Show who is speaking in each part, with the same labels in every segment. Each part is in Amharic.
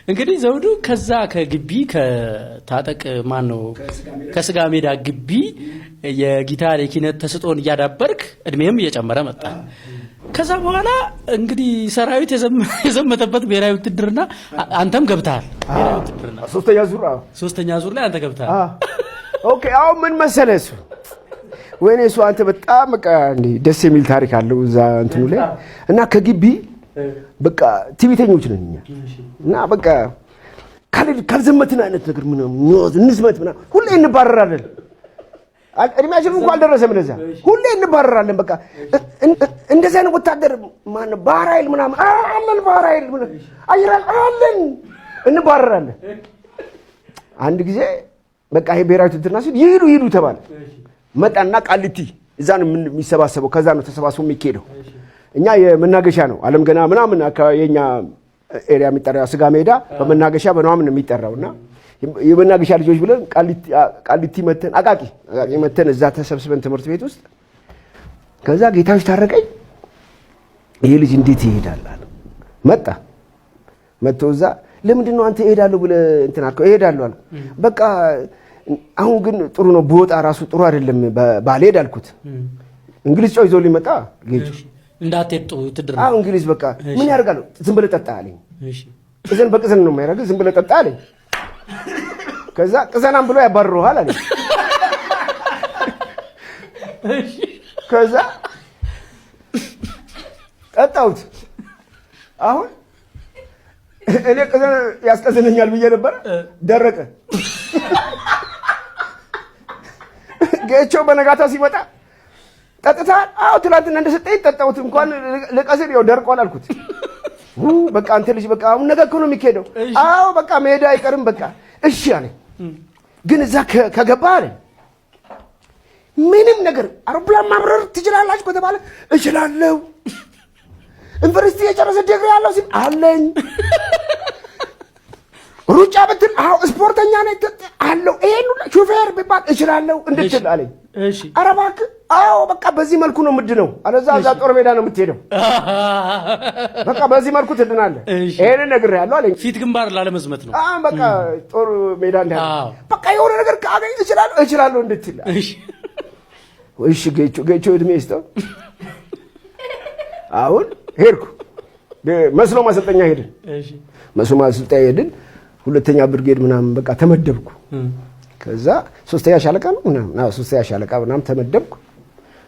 Speaker 1: እንግዲህ ዘውዱ ከዛ ከግቢ ከታጠቅ ማን ነው ከስጋ ሜዳ ግቢ የጊታር የኪነት ተስጦን እያዳበርክ እድሜም እየጨመረ መጣ። ከዛ በኋላ እንግዲህ ሰራዊት የዘመተበት ብሔራዊ ውትድርና አንተም ገብተሃል። ብሔራዊ ውትድርና
Speaker 2: ሶስተኛ ዙር፣ አዎ።
Speaker 1: ሶስተኛ ዙር ላይ አንተ ገብተሃል።
Speaker 2: Okay፣ አሁን ምን መሰለህ እሱ፣ ወይኔ እሱ አንተ በጣም በቃ እንዴ ደስ የሚል ታሪክ አለው እዛ እንትኑ ላይ። እና ከግቢ በቃ ትዕቢተኞች ነን እኛ እና በቃ ካልዘመትን አይነት ነገር ምናምን እንዝመት ምናምን ሁሌ እንባረራለን። እድሜያችን እንኳን አልደረሰም ለዛ፣ ሁሌ እንባረራለን። በቃ እንደዚህ አይነት ወታደር ማነው ባህር ኃይል ምናምን አለን፣ ባህር ኃይል ምናምን አየር ኃይል አለን፣ እንባረራለን። አንድ ጊዜ በቃ ይሄ ብሔራዊ ውትድርና ሲል ይሂዱ ይሂዱ ተባለ። መጣና ቃሊቲ እዛ ነው የሚሰባሰበው፣ ከዛ ነው ተሰባስቦ የሚካሄደው። እኛ የመናገሻ ነው አለም ገና ምናምን አካባቢ የኛ area የሚጠራው ስጋ ሜዳ በመናገሻ በምናምን ነው የሚጠራው። እና የመናገሻ ልጆች ብለን ቃሊቲ መተን፣ አቃቂ አቃቂ መተን እዛ ተሰብስበን ትምህርት ቤት ውስጥ። ከዛ ጌታዎች ታረቀኝ ይሄ ልጅ እንዴት ይሄዳል አለ። መጣ፣ መጥቶ እዛ ለምንድን ነው አንተ እሄዳለሁ ብለህ እንትን አልከው? እሄዳለሁ አልኩ። በቃ አሁን ግን ጥሩ ነው ብወጣ ራሱ ጥሩ አይደለም ባልሄድ አልኩት። እንግሊዝ ጨው ይዞ ሊመጣ ጌጁ።
Speaker 1: እንዳትሄድ ውትድርና።
Speaker 2: አዎ፣ እንግሊዝ በቃ ምን ያደርጋል? ዝም ብለህ ጠጣ አለኝ። ቅዘን በቅዘን ነው የሚያደርገው። ዝም ብለህ ጠጣ አለኝ። ከዛ ቅዘናም ብሎ ያባርረዋል አለኝ። ከዛ ጠጣሁት። አሁን እኔ ቅዘን ያስቀዝነኛል ብዬ ነበረ፣ ደረቀ። ጌቾ በነጋታ ሲመጣ ጠጥተሃል? አዎ፣ ትናንትና እንደሰጠኝ ጠጣሁት። እንኳን ልቀዝን ያው ደርቋል አልኩት። በቃ አንተ ልጅ በቃ አሁን ነገ እኮ ነው የሚካሄደው። አዎ፣ በቃ መሄድ አይቀርም በቃ እሺ አለኝ። ግን እዛ ከገባ አለኝ ምንም ነገር አውሮፕላን ማብረር ትችላላችሁ ከተባለ እችላለሁ። ዩኒቨርሲቲ የጨረሰ ዲግሪ ያለው ሲል አለኝ። ሩጫ ብትል አዎ ስፖርተኛ ነኝ አለው። ይሄን ሁላ ሹፌር ቢባል እችላለሁ እንድትል አለኝ። ኧረ እባክህ፣ አዎ በቃ በዚህ መልኩ ነው የምድነው። አለዛ እዛ ጦር ሜዳ ነው የምትሄደው። በቃ በዚህ መልኩ ትድናለህ። ይሄንን ነግሬሃለሁ አለኝ።
Speaker 1: ፊት ግንባር ላለመዝመት ነው።
Speaker 2: አዎ፣ በቃ ጦር ሜዳ እንዳለ በቃ የሆነ ነገር ካገኝ እችላለሁ እችላለሁ እንድትል። እሺ ጌቾ፣ ጌቾ እድሜ ይስጠው። አሁን ሄድኩ መስኖ ማሰልጠኛ ሄድን። መስኖ ማሰልጠኛ ሄድን። ሁለተኛ ብርጌድ ምናምን በቃ ተመደብኩ። ከዛ ሶስተኛ ሻለቃ ነው ምናምን፣ አዎ ሶስተኛ ሻለቃ ምናምን ተመደብኩ።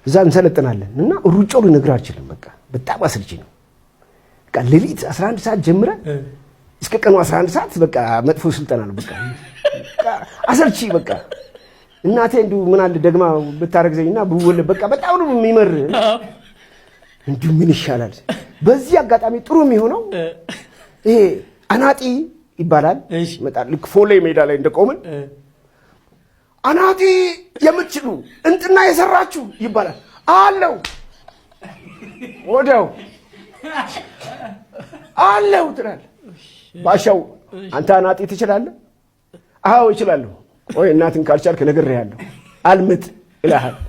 Speaker 2: እዛ እንሰለጥናለን እና ሩጫው ልነግርህ አልችልም። በቃ በጣም አሰልቺ ነው። በቃ ሌሊት 11 ሰዓት ጀምረ እስከ ቀኑ 11 ሰዓት በቃ መጥፎ ስልጠና ነው። በቃ አሰልቺ፣ በቃ እናቴ እንዲሁ ምን አለ ደግማ ብታረግዘኝና ብወለድ፣ በቃ በጣም ነው የሚመር። እንዲሁ ምን ይሻላል? በዚህ አጋጣሚ ጥሩ የሚሆነው ይሄ አናጢ ይባላል። ይመጣል። ልክ ፎሌ ሜዳ ላይ እንደቆምን አናጢ የምትችሉ እንጥና የሰራችሁ ይባላል። አለው ወዲያው አለው ትላለህ። ባሻው አንተ አናጢ ትችላለህ? አዎ እችላለሁ። ቆይ እናትን ካልቻልክ ነግሬሃለሁ፣ አልምጥ እልሃለሁ።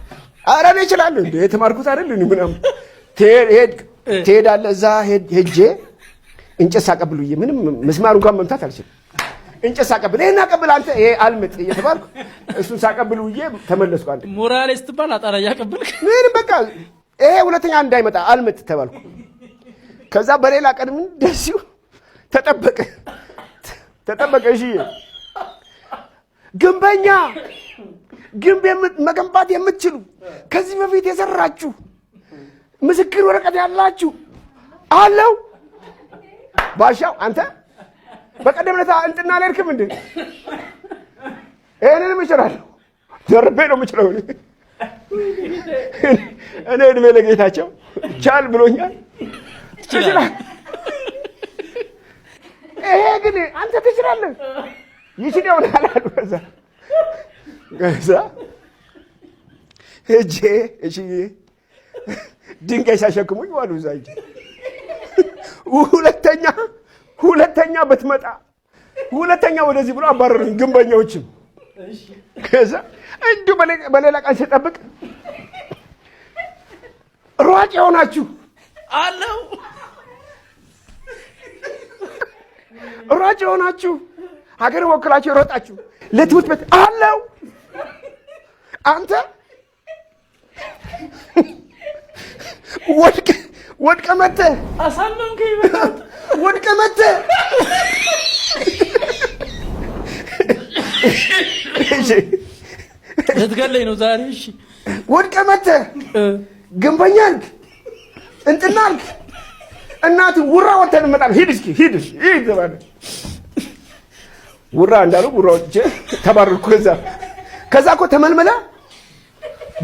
Speaker 2: ኧረ እኔ እችላለሁ እንዴ የተማርኩት አይደል እንዴ ምናምን ትሄዳለህ። እዛ ሄጄ እንጨት ሳቀብል ውዬ ምንም ምስማር እንኳን መምታት አልችልም። እንጨት ሳቀብል ይሄን አቀብል አንተ ይሄ አልምጥ እየተባልኩ እሱን ሳቀብል ውዬ ተመለስኩ። አንተ
Speaker 1: ሞራሌ ስትባል አጣራ እያቀበልክ
Speaker 2: ምንም በቃ ይሄ ሁለተኛ እንዳይመጣ አልምጥ ተባልኩ። ከዛ በሌላ ቀን ምን እንደዚሁ ተጠበቀ ተጠበቀ። እሺ ግንበኛ ግንብ መገንባት የምትችሉ ከዚህ በፊት የሰራችሁ ምስክር ወረቀት ያላችሁ አለው። ባሻው አንተ በቀደም ዕለት እንጥና አልሄድክም እንዴ? ይሄንንም እችላለሁ፣ ደርቤ ነው የምችለው። እኔ እድሜ ለጌታቸው ቻል ብሎኛል። ትችላለህ። ይሄ ግን አንተ ትችላለህ ይችል ይሆናል አሉ። ከዛ ሄጄ እሺ ድንጋይ ሲያሸክሙኝ ዋሉ። እዛ ሂጅ ሁለተኛ ሁለተኛ ብትመጣ ሁለተኛ ወደዚህ ብሎ አባረሩኝ ግንበኛዎችም። ከዛ እንዲሁ በሌላ ቀን ስጠብቅ ሯጭ የሆናችሁ
Speaker 1: አለው።
Speaker 2: ሯጭ የሆናችሁ፣ ሀገር ወክላችሁ የሮጣችሁ ለትምህርት ቤት አለው። አንተ ወድቅ ወድቀ መተህ
Speaker 1: አሳመምከኝ።
Speaker 2: ወድቀ መተህ
Speaker 1: ልትገለኝ ነው ዛሬ። እሺ
Speaker 2: ወድቀ መተህ ግንበኛ አልክ፣ እንጥና አልክ። እናትህ ውራ ወጥተን እንመጣለን። ሂድ እስኪ ሂድ ሂድ ተባለ። ውራ እንዳሉ ውራ ወጥቼ ተባረርኩ። ከዛ እኮ ተመልመለ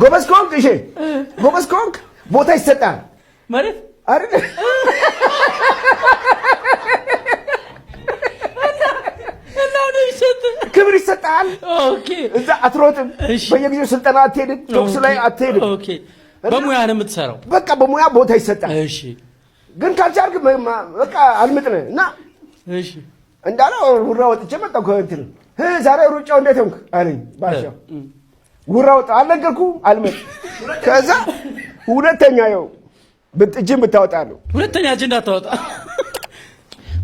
Speaker 2: ጎበዝ ከሆንክ፣ እሺ ጎበዝ ከሆንክ ቦታ ይሰጣል
Speaker 1: ማለት
Speaker 2: አይደል? ክብር ይሰጣል።
Speaker 1: Okay።
Speaker 2: እዛ አትሮጥም፣ በየጊዜው ስልጠና አትሄድም፣ ተኩስ ላይ አትሄድም።
Speaker 1: Okay። በሙያ ነው የምትሰራው።
Speaker 2: በቃ በሙያ ቦታ ይሰጣል።
Speaker 1: እሺ።
Speaker 2: ግን ካልቻልክ በቃ አልምጥነህ እና
Speaker 1: እሺ
Speaker 2: እንዳለው ውራ ወጥቼ መጣሁ። ከእንትን ዛሬ ሩጫው እንዴት ሆንክ አለኝ ባሻው። ውራ ወጣ አልነገርኩህም አልመጥ። ከዛ ሁለተኛ ይኸው እጅን ብታወጣ ነው።
Speaker 1: ሁለተኛ እጅ እንዳታወጣ።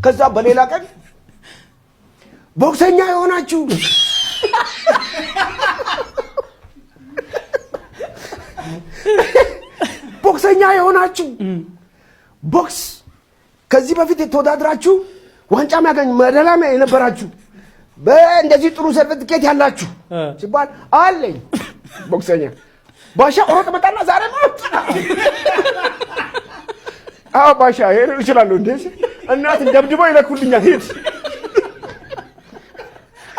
Speaker 2: ከዛ በሌላ ቀን ቦክሰኛ የሆናችሁ፣ ቦክሰኛ የሆናችሁ፣ ቦክስ ከዚህ በፊት ተወዳድራችሁ ዋንጫ የሚያገኝ መደላም የነበራችሁ፣ በእንደዚህ ጥሩ ሰርቲፊኬት ያላችሁ ሲባል አለኝ ቦክሰኛ ባሻ ሮጥ መጣና ዛሬ አዎ ባሻ ይሄን እችላለሁ እንዴ እናትን ደብድበው ይለኩልኛል። ሂድ።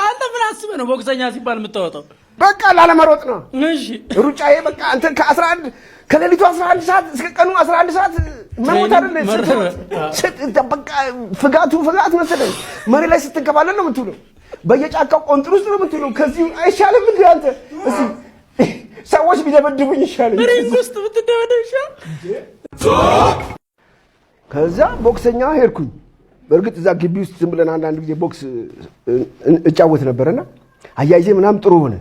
Speaker 1: አንተ ምን አስበህ ነው ቦክሰኛ ሲባል የምታወጣው?
Speaker 2: በቃ ላለመሮጥ ነው።
Speaker 1: እሺ።
Speaker 2: ሩጫዬ በቃ አንተ ከ11 ከሌሊቱ 11 ሰዓት እስከ ቀኑ 11 ሰዓት መሞት አይደለ? በቃ ፍጋቱ ፍጋት መሰለኝ። መሬት ላይ ስትንከባለል ነው የምትውለው። በየጫካው ቆንጥር ውስጥ ነው የምትውለው። ከዚህ አይሻልም እንዴ አንተ? እስኪ ሰዎች ቢደበድቡኝ ይሻለኝ።
Speaker 1: Ring ውስጥ ብትደበደብ ይሻላል።
Speaker 2: ከዛ ቦክሰኛ ሄድኩኝ። በእርግጥ እዛ ግቢ ውስጥ ዝም ብለን አንዳንድ ጊዜ ቦክስ እጫወት ነበረና አያይዜ ምናምን ጥሩ ሆነ።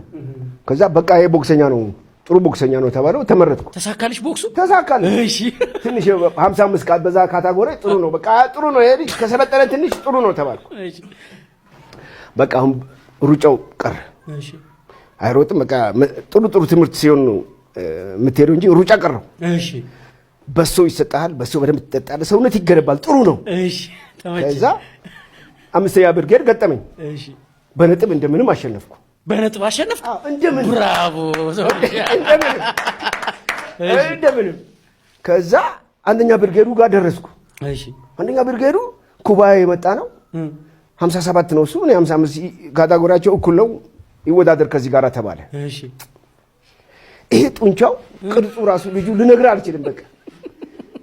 Speaker 2: ከዛ በቃ ይሄ ቦክሰኛ ነው፣ ጥሩ ቦክሰኛ ነው ተባለው፣ ተመረጥኩ።
Speaker 1: ተሳካልሽ ቦክሱ?
Speaker 2: ተሳካልኝ።
Speaker 1: እሺ።
Speaker 2: ትንሽ 55 በዛ category ጥሩ ነው፣ በቃ ጥሩ ነው፣ ይሄ ልጅ ከሰለጠነ ትንሽ ጥሩ ነው ተባልኩ።
Speaker 1: እሺ።
Speaker 2: በቃ አሁን ሩጫው ቀረ።
Speaker 1: እሺ።
Speaker 2: አይሮጥም። በቃ ጥሩ ጥሩ ትምህርት ሲሆን ነው የምትሄደው እንጂ ሩጫ ቀረው።
Speaker 1: እሺ።
Speaker 2: በሶ ይሰጥሃል፣ በሶ በደንብ ትጠጣለህ፣ ሰውነት ይገነባል፣ ጥሩ ነው።
Speaker 1: እሺ። ተመቸኝ።
Speaker 2: ከዛ አምስተኛ ብርጌድ ገጠመኝ።
Speaker 1: እሺ።
Speaker 2: በነጥብ እንደምንም አሸነፍኩ።
Speaker 1: በነጥብ አሸነፍክ?
Speaker 2: አዎ፣ እንደምንም።
Speaker 1: Bravo።
Speaker 2: እንደምንም እንደምንም። ከዛ አንደኛ ብርጌዱ ጋር ደረስኩ።
Speaker 1: እሺ።
Speaker 2: አንደኛ ብርጌዱ ኩባያ የመጣ ነው። 57 ነው እሱ፣ እኔ 55፣ category ያቸው እኩል ነው፣ ይወዳደር ከዚህ ጋር ተባለ።
Speaker 1: እሺ።
Speaker 2: ይሄ ጡንቻው ቅርጹ ራሱ ልጁ ልነግርህ አልችልም። በቃ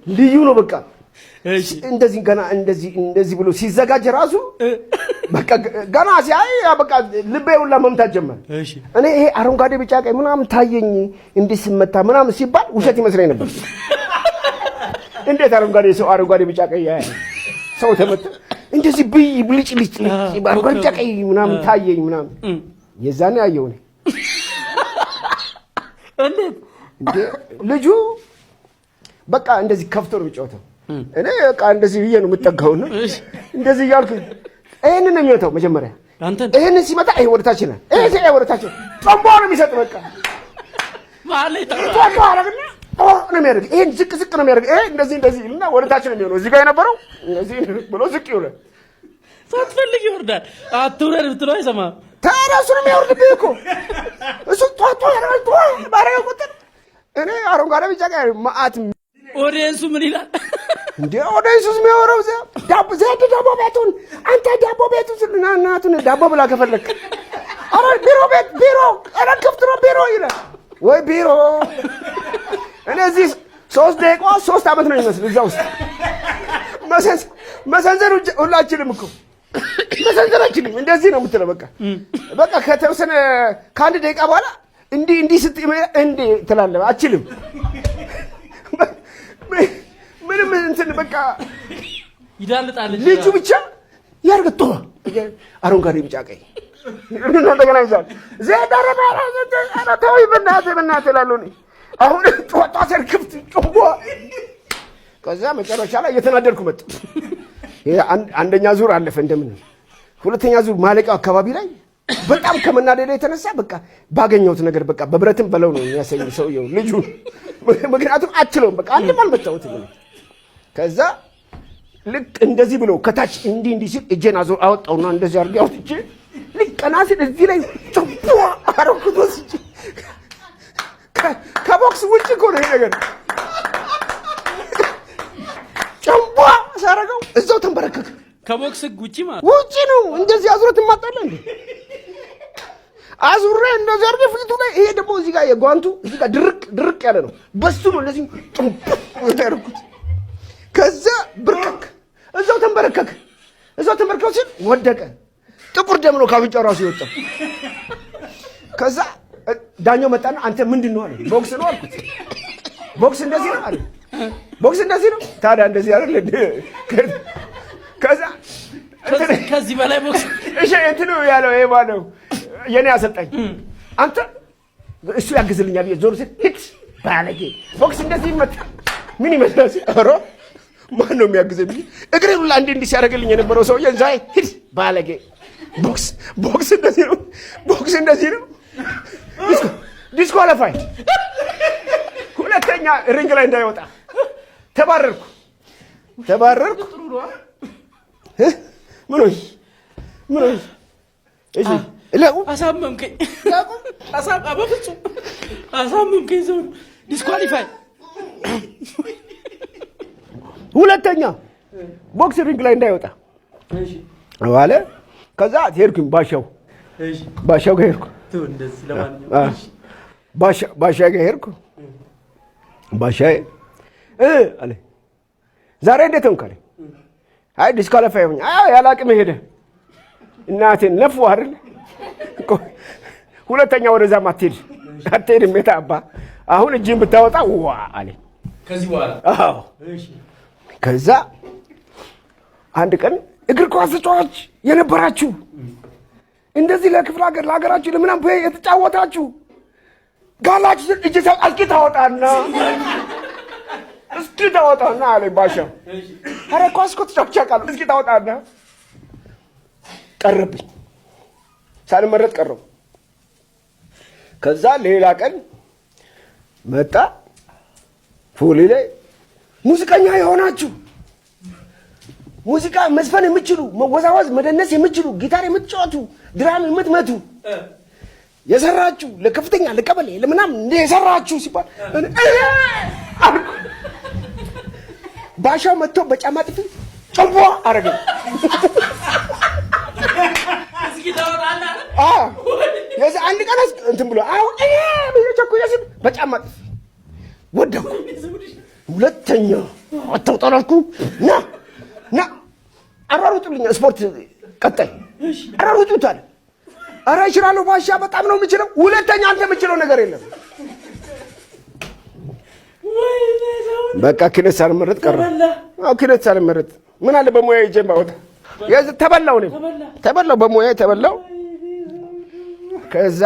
Speaker 2: ልዩ ነው በቃ።
Speaker 1: እሺ።
Speaker 2: እንደዚህ ገና እንደዚህ እንደዚህ ብሎ ሲዘጋጅ ራሱ በቃ ገና ሲያይ በቃ ልቤ ሁላ መምታት ጀመረ።
Speaker 1: እሺ።
Speaker 2: እኔ ይሄ አረንጓዴ ቢጫ ቀይ ምናምን ታየኝ እንዲህ ስመታ ምናምን ሲባል ውሸት ይመስለኝ ነበር። እንዴት አረንጓዴ ሰው አረንጓዴ ቢጫ ቀይ ያያል? ሰው ተመታ እንደዚህ ብይ ብልጭ ልጭ አረንጓዴ ቢጫ ቀይ ምናምን ታየኝ ምናምን የዛኔ አየሁ እኔ።
Speaker 1: እንዴት?
Speaker 2: እንዴ ልጁ በቃ እንደዚህ ከፍቶ ነው የሚጫወተው። እኔ በቃ እንደዚህ ብዬ ነው የምጠጋው እና እንደዚህ እያልኩ ይሄንን ነው የሚመታው መጀመሪያ።
Speaker 1: አንተን?
Speaker 2: ይሄንን ሲመታ ይሄ ወደ ታች ይላል። ይሄ ሲመታ ወደ ታች ጦምቦ ነው የሚሰጥ። በቃ
Speaker 1: መሀል ላይ
Speaker 2: ጦምቦ አደረግና ኦ ነው የሚያደርግ። ይሄን ዝቅ ዝቅ ነው የሚያደርግ። ይሄ እንደዚህ እንደዚህ ይልና ወደ ታች ነው የሚሆነው። እዚህ ጋር የነበረው እንደዚህ ብሎ ዝቅ ይውላል።
Speaker 1: ሳትፈልግ ይወርዳል። አትውረድ ብትለው አይሰማም።
Speaker 2: ታዲያ እሱ ነው የሚያወርድብህ እኮ። እሱ ጧ ጧ ያደርጋል። ጧ ባደረገ ቁጥር እኔ አረንጓዴ ቢጫ ቀይ መዓት
Speaker 1: Audience ኡ ምን ይላል?
Speaker 2: እንዴ audience ኡስ የሚያወራው እዚያ ዳቦ ዘድ ዳቦ ቤቱን አንተ ዳቦ ቤቱን ስል ና እናቱን ዳቦ ብላ ከፈለክ ኧረ ቢሮ ቤት ቢሮ ኧረ ክፍት ነው ቢሮ ይላል ወይ ቢሮ። እኔ እዚህ 3 ደቂቃ 3 ዓመት ነው የሚመስል እዛ ውስጥ መሰንዘር ሁላችንም እኮ መሰንዘር አችልም። እንደዚህ ነው የምትለው። በቃ በቃ ከተወሰነ ከአንድ ደቂቃ በኋላ እንዲህ እንዲህ ስትይ እንዲህ ትላለህ። አችልም ምንም እንትን በቃ
Speaker 1: ይዳልጣል እንጂ
Speaker 2: ልጁ ብቻ ያርግቶ አረንጓዴ ቢጫ ቀይ እንደገና ይዛል። ዘዳረ ባራ ዘዳረ ተው በእናትህ በእናትህ እላለሁ እኔ። አሁን ጧጧ ሰር ክፍት ጮጓ። ከዛ መጨረሻ ላይ እየተናደድኩ መጣሁ። ይሄ አንደኛ ዙር አለፈ እንደምን። ሁለተኛ ዙር ማለቂያው አካባቢ ላይ በጣም ከመናደድ የተነሳ በቃ ባገኘሁት ነገር በቃ በብረትም በለው ነው የሚያሰኝ ሰውየው ልጁ። ምክንያቱም አችለውም በቃ አንድም አልመታሁትም እኔ። ከዛ ልክ እንደዚህ ብሎ ከታች እንዲህ እንዲህ ሲል እጄን አዞር አወጣውና እንደዚህ አድርጌ አውጥቼ ልክ ቀና ሲል እዚህ ላይ ጨቧ አደረኩት ወስጄ። ከቦክስ ውጭ እኮ ነው ይሄ ነገር። ጨንቧ ሳረገው እዛው ተንበረከከ።
Speaker 1: ከቦክስ ህግ ውጪ ማለት
Speaker 2: ውጪ ነው። እንደዚህ አዙረት ትማጣለህ እንዴ? አዙሬ እንደዚህ አድርጌ ፊቱ ላይ፣ ይሄ ደግሞ እዚህ ጋር የጓንቱ እዚህ ጋር ድርቅ ድርቅ ያለ ነው። በሱ ነው እንደዚህ ጭንቧ ያደረኩት። ከዛ ብርከክ እዛው ተንበረከክ። እዛው ተንበረከክ ሲል ወደቀ። ጥቁር ደም ነው ካፍንጫው ራሱ የወጣው። ከዛ ዳኛው መጣና አንተ ምንድን ነው አለ። ቦክስ ነው አልኩት። ቦክስ እንደዚህ ነው አለ። ቦክስ እንደዚህ ነው ታዲያ እንደዚህ አይደል እንዴ? ከዛ
Speaker 1: ከዚህ በላይ ቦክስ
Speaker 2: እሺ እንትኑ ያለው ይሄ ማነው የኔ አሰልጣኝ አንተ እሱ ያግዝልኛል ብዬ ዞር ሲል ሂድ ባለጌ ቦክስ እንደዚህ ይመታ ምን ይመስላል ሲል ኧረ ማን ነው የሚያግዘኝ ብዬ እግሬን ሁላ እንዲህ እንዲህ ሲያደርግልኝ የነበረው ሰውዬ እዛ ሂድ ባለጌ ቦክስ ቦክስ እንደዚህ ነው፣ ቦክስ እንደዚህ ነው፣ disqualified፣ ሁለተኛ ring ላይ እንዳይወጣ ተባረርኩ ተባረርኩ። ምን ሆንሽ? ምን ሆንሽ? እሺ ለቁ።
Speaker 1: አሳመምከኝ። በፍጹም አሳመምከኝ። ሰው disqualify።
Speaker 2: ሁለተኛ ቦክስ ring ላይ እንዳይወጣ አለ። ከዛ ሄድኩኝ ባሻው ባሻው ጋር ሄድኩ። ባሻ ጋር ሄድኩ። ባሻዬ አለ ዛሬ እንዴት ሆንክ አለኝ። አይ disqualify ሆኜ፣ አይ ያለ አቅምህ ሄደ። እናቴን ነፉ አይደል? ሁለተኛ ወደዛም አትሄድ አትሄድም። የት አባ አሁን እጅህን ብታወጣ ዋ አለኝ።
Speaker 1: ከዚህ በኋላ
Speaker 2: አዎ። ከዛ አንድ ቀን እግር ኳስ ተጫዋች የነበራችሁ እንደዚህ ለክፍለ ሀገር ለሀገራችሁ ለምናምን የተጫወታችሁ ጋላችሁ ስል እጅ እስኪ ታወጣና እስኪ ታወጣና አለኝ ባሻ። ኧረ ኳስ እኮ ተጫውቼ አውቃለሁ። እስኪ ታወጣና ቀረብኝ። ሳልመረጥ ቀረው። ከዛ ሌላ ቀን መጣ ፖሊ ላይ ሙዚቀኛ የሆናችሁ ሙዚቃ መዝፈን የምትችሉ፣ መወዛወዝ መደነስ የምትችሉ፣ ጊታር የምትጫወቱ፣ ድራም የምትመቱ፣ የሰራችሁ ለከፍተኛ ለቀበሌ ለምናምን እንደ የሰራችሁ ሲባል እኔ አልኩ። ባሻው መጥቶ በጫማ ጥፊ ጨዋ አረገኝ። አዎ የዚህ አንድ ቀን እንትን ብሎ አሁን እኔ ብዬ ቸኩዬ ስል በጫማ ጥፊ ወደኩ። ሁለተኛ አታውጣ አላልኩ። ና ና አሯሩጡልኝ። ስፖርት ቀጣይ አሯሩጡት አለ። ኧረ እችላለሁ ባሻ በጣም ነው የምችለው። ሁለተኛ አንተ የምችለው ነገር የለም። በቃ ኪነት ሳልመረጥ ቀረ። አዎ ኪነት ሳልመረጥ ምን አለ በሙያ ይዤ ባወጣ። ተበላው፣ እኔም ተበላው፣ በሙያ ተበላው። ከዛ